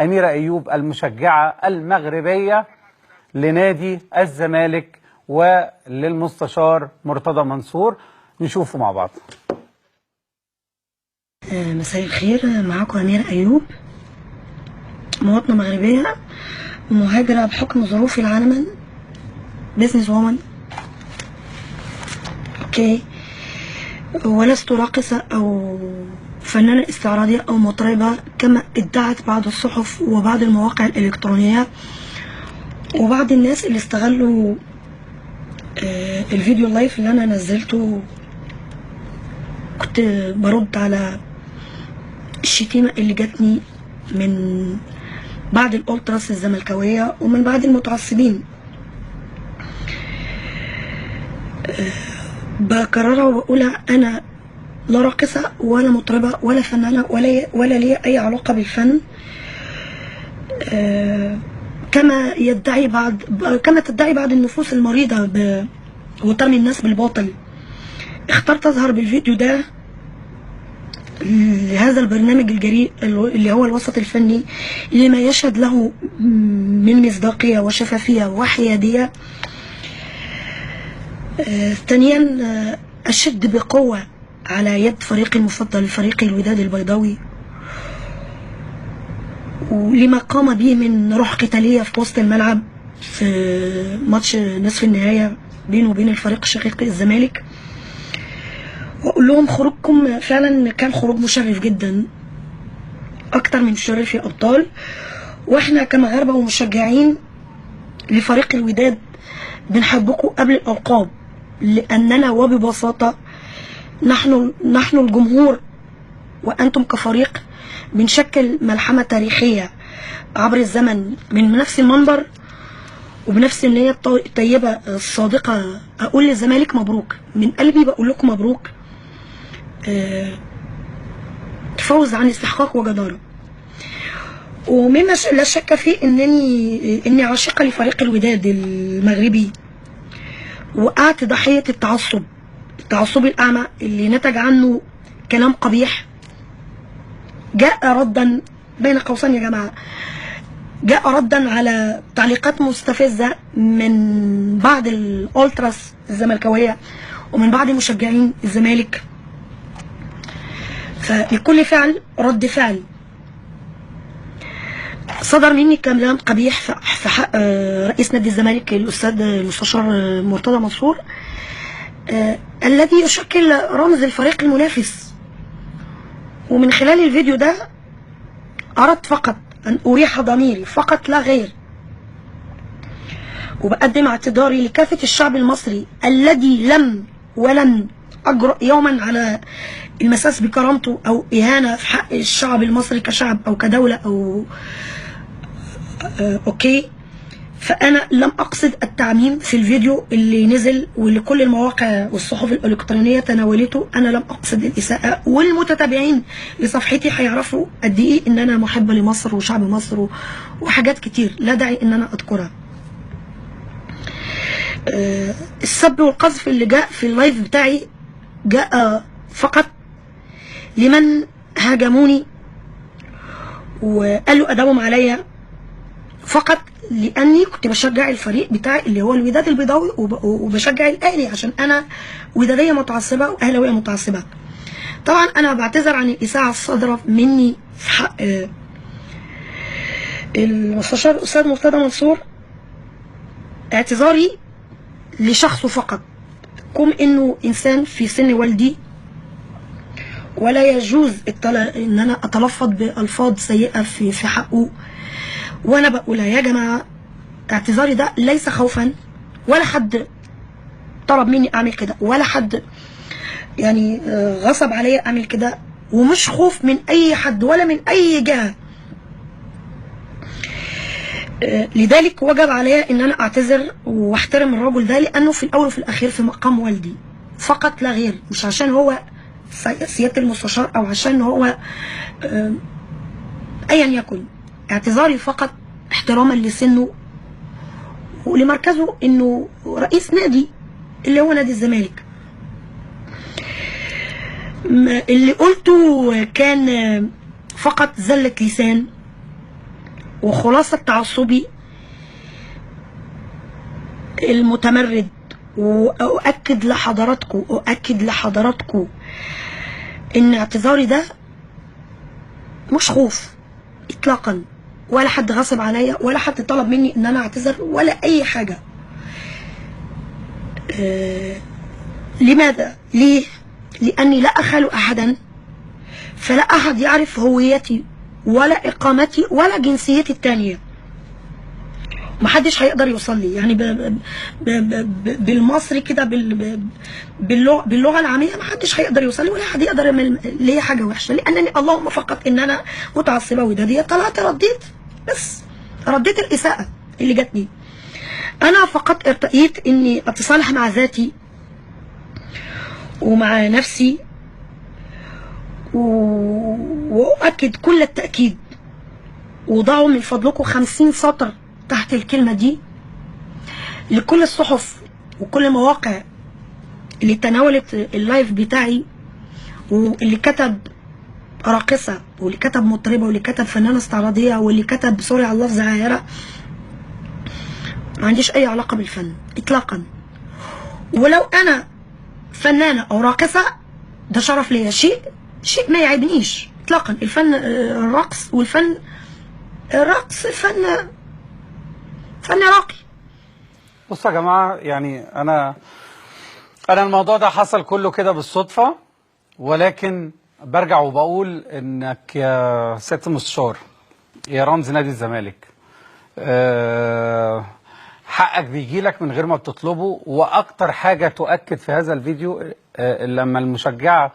أميرة أيوب المشجعة المغربية لنادي الزمالك وللمستشار مرتضى منصور. نشوفه مع بعض. مساء الخير، معاكم أميرة أيوب، مواطنة مغربية مهاجرة بحكم ظروفي العالم، business woman، okay، ولست راقصة أو فنانة استعراضية أو مطربة كما ادعت بعض الصحف وبعض المواقع الإلكترونية وبعض الناس اللي استغلوا الفيديو ال live اللي أنا نزلته. كنت برد على الشتيمة اللي جاتني من بعض الألتراس الزملكاوية ومن بعض المتعصبين. بكررها وبقولها، أنا لا راقصة ولا مطربة ولا فنانة ولا لي أي علاقة بالفن، كما يدعي بعض، كما تدعي بعض النفوس المريضة وترمي الناس بالباطل. اخترت أظهر بالفيديو ده لهذا البرنامج الجريء اللي هو الوسط الفني، لما يشهد له من مصداقية وشفافية وحيادية. ثانيا، أشد بقوة على يد فريقي المفضل، فريق الوداد البيضاوي، ولما قام به من روح قتالية في وسط الملعب في ماتش نصف النهاية بينه وبين الفريق الشقيق الزمالك. واقول لهم خروجكم فعلا كان خروج مشرف جدا، اكتر من مشرف يا ابطال. واحنا كمغاربه ومشجعين لفريق الوداد بنحبكم قبل الالقاب، لاننا وببساطة نحن الجمهور وانتم كفريق بنشكل ملحمة تاريخية عبر الزمن من نفس المنبر وبنفس النية الطيبة الصادقة. اقول للزمالك مبروك من قلبي، بقول لكم مبروك، فوز عن استحقاق وجدارة. ومما لا شك فيه اني عاشقة لفريق الوداد المغربي، وقعت ضحية التعصب الأعمى اللي نتج عنه كلام قبيح جاء ردا بين قوسين يا جماعة، جاء ردا على تعليقات مستفزة من بعض الألتراس الزملكاوية ومن بعض مشجعين الزمالك. فلكل فعل رد فعل. صدر مني كلام قبيح في حق رئيس نادي الزمالك الأستاذ المستشار مرتضى منصور، الذي يشكل رمز الفريق المنافس. ومن خلال الفيديو ده أردت فقط أن أريح ضميري فقط لا غير، وبقدم اعتذاري لكافة الشعب المصري الذي لم ولن أجرؤ يوما على المساس بكرامته أو إهانة في حق الشعب المصري كشعب أو كدولة أو أوكي. فأنا لم أقصد التعميم في الفيديو اللي نزل واللي كل المواقع والصحف الإلكترونية تناولته. أنا لم أقصد الإساءة، والمتتابعين لصفحتي هيعرفوا قد إيه إن أنا محبة لمصر وشعب مصر وحاجات كتير لا داعي إن أنا أذكرها. السب والقذف اللي جاء في ال live بتاعي جاء فقط لمن هاجموني وقالوا أدبهم عليا، فقط لاني كنت بشجع الفريق بتاعي اللي هو الوداد البيضاوي وبشجع الاهلي عشان انا وداديه متعصبه واهلاويه متعصبه. طبعا انا بعتذر عن الاساءة الصادرة مني في حق المستشار الاستاذ مرتضى منصور. اعتذاري لشخصه فقط، كم انه انسان في سن والدي، ولا يجوز ان انا اتلفظ بالفاظ سيئه في حقه. وانا بقولها يا جماعة، اعتذاري ده ليس خوفا، ولا حد طلب مني اعمل كده، ولا حد يعني غصب عليا اعمل كده، ومش خوف من اي حد ولا من اي جهة. لذلك وجب عليا ان انا اعتذر واحترم الرجل ده، لانه في الاول وفي الاخير في مقام والدي فقط لا غير، مش عشان هو سيادة المستشار او عشان هو ايا يكن. اعتذاري فقط احتراما لسنه ولمركزه انه رئيس نادي اللي هو نادي الزمالك. اللي قلته كان فقط زلة لسان، وخلاصة تعصبي المتمرد. وأؤكد لحضراتكم، أؤكد لحضراتكم إن اعتذاري ده مش خوف إطلاقا، ولا حد غصب عليا، ولا حد طلب مني إن أنا أعتذر ولا أي حاجة. لماذا؟ ليه؟ لأني لا أخال أحدا، فلا أحد يعرف هويتي ولا إقامتي ولا جنسيتي التانية. محدش هيقدر يوصل لي، يعني بالمصري كده، باللغة العامية، محدش هيقدر يوصل لي ولا حد يقدر يعمل ليا حاجة وحشة، لانني اللهم فقط ان انا متعصبه وداديه، طلعت رديت، بس رديت الاساءة اللي جاتني. انا فقط ارتئيت اني اتصالح مع ذاتي ومع نفسي، واؤكد كل التاكيد، وضعوا من فضلكم 50 سطر تحت الكلمة دي لكل الصحف وكل المواقع اللي تناولت اللايف بتاعي، واللي كتب راقصة، واللي كتب مطربة، واللي كتب فنانة استعراضية، واللي كتب sorry على اللفظ عاهرة. ما عنديش أي علاقة بالفن إطلاقا، ولو أنا فنانة أو راقصة ده شرف ليا، شيء ما يعيبنيش إطلاقا. الفن الرقص، والفن الرقص فن راقي. بصوا يا جماعة، يعني أنا الموضوع ده حصل كله كده بالصدفة، ولكن برجع وبقول إنك يا سيادة المستشار، يا رمز نادي الزمالك، حقك بيجيلك من غير ما بتطلبه. وأكتر حاجة تؤكد في هذا الفيديو لما المشجعة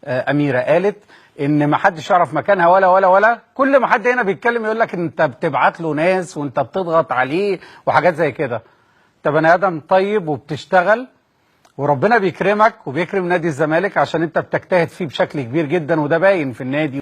أميرة قالت إن ما حدش يعرف مكانها ولا ولا ولا، كل ما حد هنا بيتكلم يقول لك أنت بتبعت له ناس وأنت بتضغط عليه وحاجات زي كده. أنت بني آدم طيب وبتشتغل، وربنا بيكرمك وبيكرم نادي الزمالك عشان أنت بتجتهد فيه بشكل كبير جدا، وده باين في النادي.